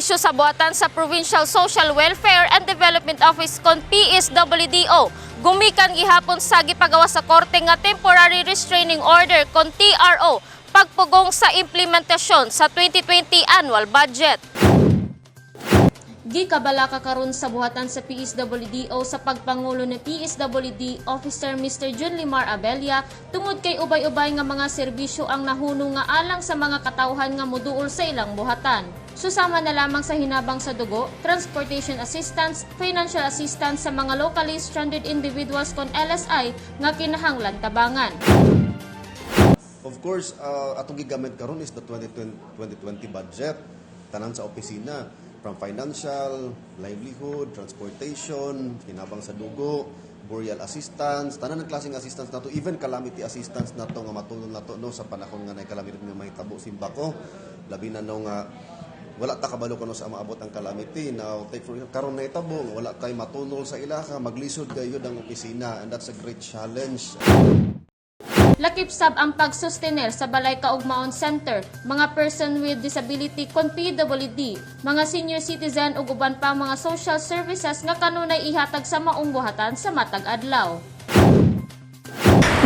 Serbisyo sa buhatan sa Provincial Social Welfare and Development Office kon PSWDO gumikan gihapon sa gipagawas sa korte nga Temporary Restraining Order kon TRO pagpugong sa implementasyon sa 2020 annual budget. Gikabalaka karon sa buhatan sa PSWDO sa pagpangulo ni PSWD Officer Mr. Jun Limar Abella tungod kay ubay-ubay nga mga serbisyo ang nahunong nga alang sa mga katawhan nga moduol sa ilang buhatan. Susama na lamang sa hinabang sa dugo, transportation assistance, financial assistance sa mga locally stranded individuals kon LSI nga kinahanglan tabangan. Of course, atong gigamit karon is the 2020, 2020 budget. Tanan sa opisina from financial, livelihood, transportation, hinabang sa dugo, burial assistance, tanan ng klaseng assistance nato, even calamity assistance nato nga matulong nato, no, sa panahon nga nay calamity nga mahitabo, simbako. Labi na no nga wala ta kabalo kuno sa maabot ang calamity. Now, take for karon nahitabo nga wala tay matunol sa ilaka, maglisod gayud ang opisina and that's a great challenge. Lakip sab ang pagsustener sa Balay Kaugmaon Center, mga person with disability kon PWD, mga senior citizen ug uban pa mga social services nga kanunay ihatag sa maong buhatan sa matag adlaw.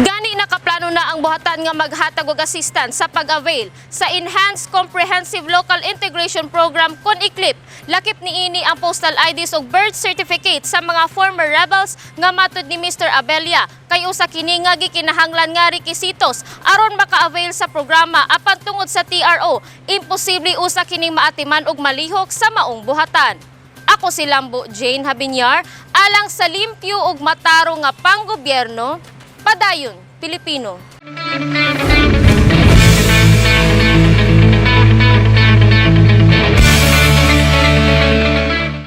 Gani nakaplano na ang buhatan nga maghatag og assistance sa pag-avail sa Enhanced Comprehensive Local Integration Program kon ICLIP. Lakip niini ang postal IDs ug birth certificate sa mga former rebels nga matud ni Mr. Abella kay usa kini nga gikinahanglan nga rekisitos aron maka-avail sa programa, apan tungod sa TRO, imposible usa kining maatiman og malihok sa maong buhatan. Ako si Lambo Jane Habinyar, alang sa limpyo ug matarong nga panggobyerno, padayon Pilipino.